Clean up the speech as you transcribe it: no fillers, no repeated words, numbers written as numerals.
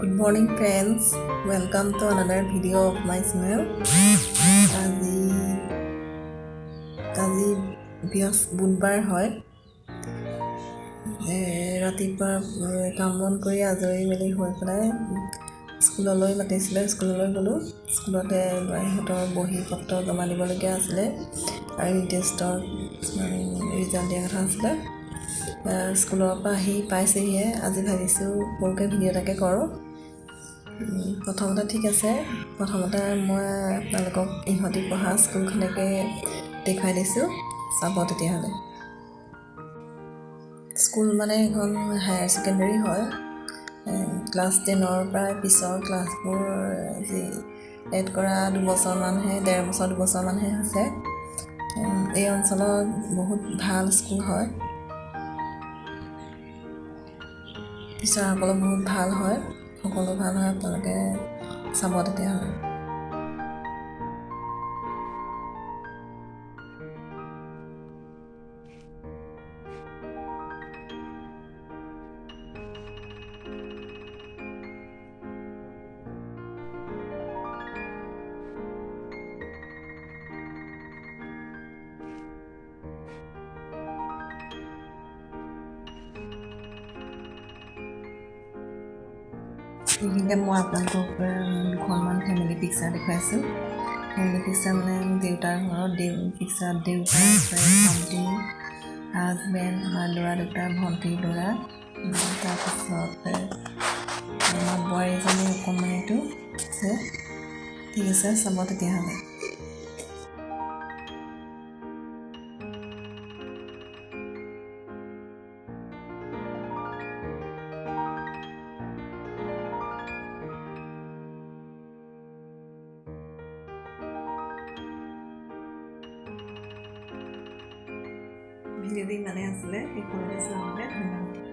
Good morning friends, welcome to another video of my channel. আজি আজি বুধবাৰ হয়। ৰাতিপুৱা কাম বন কৰি আজৰি মেলি হৈ পেলাই স্কুললৈ মাতিছিলে, স্কুললৈ গ'লোঁ। স্কুলতে ইহঁতৰ বহী পত্ৰ জমা দিবলগীয়া আছিলে আৰু ইউনিট টেষ্টৰ কিছুমান ৰিজাল্ট দিয়া কথা আছিলে। স্কুলৰ পৰা আহি পাইছেহিহে। আজি ভাবিছোঁ সৰুকৈ ভিডিঅ' এটাকে কৰোঁ। প্ৰথমতে ঠিক আছে, প্ৰথমতে মই আপোনালোকক ইহঁতি পঢ়া স্কুলখনকে দেখুৱাই দিছোঁ, চাব তেতিয়াহ'লে। স্কুল মানে এখন হায়াৰ ছেকেণ্ডেৰী হয়। ক্লাছ 10ৰ পৰাই পিছৰ ক্লাছবোৰ যি এড কৰা দুবছৰমানহে, ডেৰ বছৰ দুবছৰমানহে হৈছে। এই অঞ্চলত বহুত ভাল স্কুল হয়, টিচাৰসকলো বহুত ভাল হয়, সকলো ভাল হয়, আপোনালোকে চাব তেতিয়াহ'লে। এইখিনিতে মই আপোনালোকক দুখনমান ফেমিলি পিকচাৰ দেখুৱাইছোঁ। ফেমিলি পিকচাৰ মানে দেউতাৰ ঘৰত পিকচাৰত দেউতা আছে, ভণ্টি, হাজবেণ্ড, আমাৰ ল'ৰা দুটা, ভণ্টিৰ ল'ৰা, তাৰপিছতে আমাৰ বোৱাৰীজনী অকণমানিটো আছে। ঠিক আছে, চাব তেতিয়াহ'লে। ভিডিঅ'টো ইমানেই আছিলে, শেষলৈকে চোৱাৰ বাবে ধন্যবাদ।